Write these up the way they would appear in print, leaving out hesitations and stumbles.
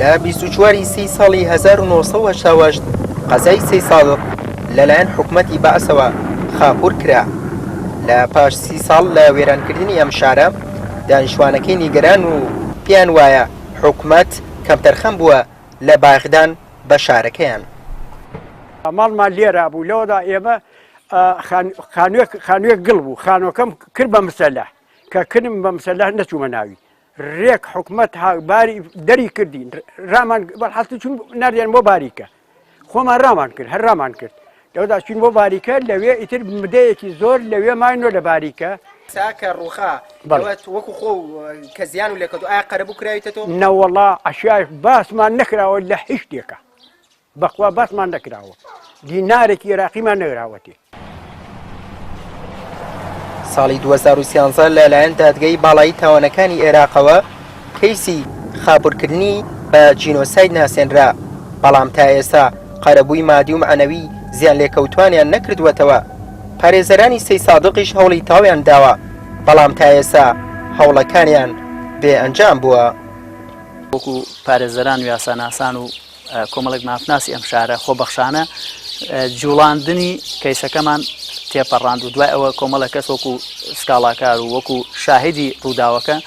لە 24 ی سێی ساڵی 1988 قەزای سەیدسادق لەلایەن حکومەتی بەعسەوە خاپوور کرا. لە پاش سی ساڵ لە وێرانکردنی ئەم شارە، دانیشتوانەکەی نیگەران و پێیان وایە حکومەت کەمتەرخەم بووە لە بایەخدان بە شارەکەیان. ماڵمان لێرە بوو لەوەدا ئێمە خانوێک خانوێک گڵ بوو خانۆکەم کرد بە مسەلە کە کردم بە مسەلە نەچوومە ناوی رێک حکومەت ها باری دەری کردین رامان بەڵحاصل چون ناردیان بۆ باریکە خۆمان رامان کرد هەر رامان کرد لەودا چوین بۆ باریکە لەوێ ئیتر مدەیەکی زۆر لەوێ ماینەوە لە باریکە ساکە ڕوخا وەکو خۆ کە زیان و لێکەوت ئایا قەرەبوو کراویتە تۆ نەوەڵا عەشایش باسمان نەکراوە لە هیچ شتێکە بەخوا باسمان نەکراوە دینارێکی عێراقیمان نەراوەتێ. ساڵی 2013 لەلایەن دادگەی باڵایی تاوانەکانی عێراقەوە کەیسی خاپورکردنی بە جینۆساید ناسێنرا، بەڵام تا ئێستا قەرەبووی مادی و مەعنەوی زیانلێکەوتوانیان نەکردووەتەوە، پارێزەرانی سەیدسادقیش هەوڵی تەواویان داوە، بەڵام تا ئێستا هەوڵەکانیان بێ ئەنجام بووە. وەکو پارێزەران و یاساناسان و کۆمەڵێک مافناسی ئەم شارە خۆبەخشانە جوڵاندنی کەیسەکەمان تێپەڕاند و دوای ئەوە کۆمەڵێک کەس وەکو سکاڵاکار و وەکو شاهیدی ڕووداوەکە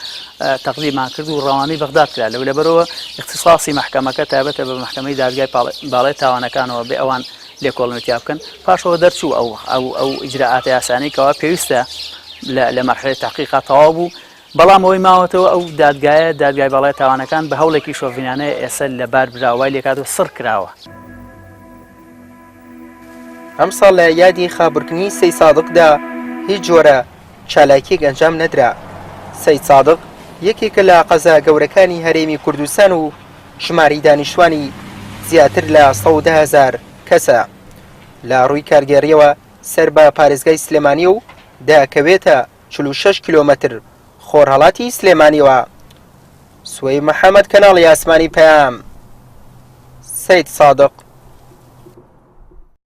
تەقدیمان کرد و ڕەوانەی بەغداد کرا لەو لەبەرەوە اختصاصی مەحکەمەکە تایبەتە بە مەحکەمەی دادگای باڵای تاوانەکانەوە بێ ئەوان لێکۆڵنەوە تیا بکەن پاشەوە دەرچوو ئەو ئەو ئەو ئیجرائاتە یاسانەی کەوا پێویستە لە مەرحەلەی تحقیقا تەواو بوو بەڵام ئەوەی ماوەتەوە ئەو دادگایە، دادگای باڵای تاوانەکان بە هەوڵێکی شۆڤینانەیە ئێسە لە بار براوە وای لێکات و سڕ کراوە. ئەمساڵ لە یادی خابورکنی سەیدسادقدا هیچ جۆرە چالاکیەک ئەنجام نەدرا. سەیدسادق یەکێکە لە قەزا گەورەکانی هەرێمی کوردستان و ژمارەی دانیشتوانی زیاتر لە 110 هەزار کەسە. لە ڕووی کارگێڕیەوە سەر بە پارێزگای سلێمانیە و دەکەوێتە 46 کیلۆمەتر خۆرهەڵاتی سلێمانیەوە. سوەی محەمەد کەناڵی ئاسمانی پەیام، سەیدسادق.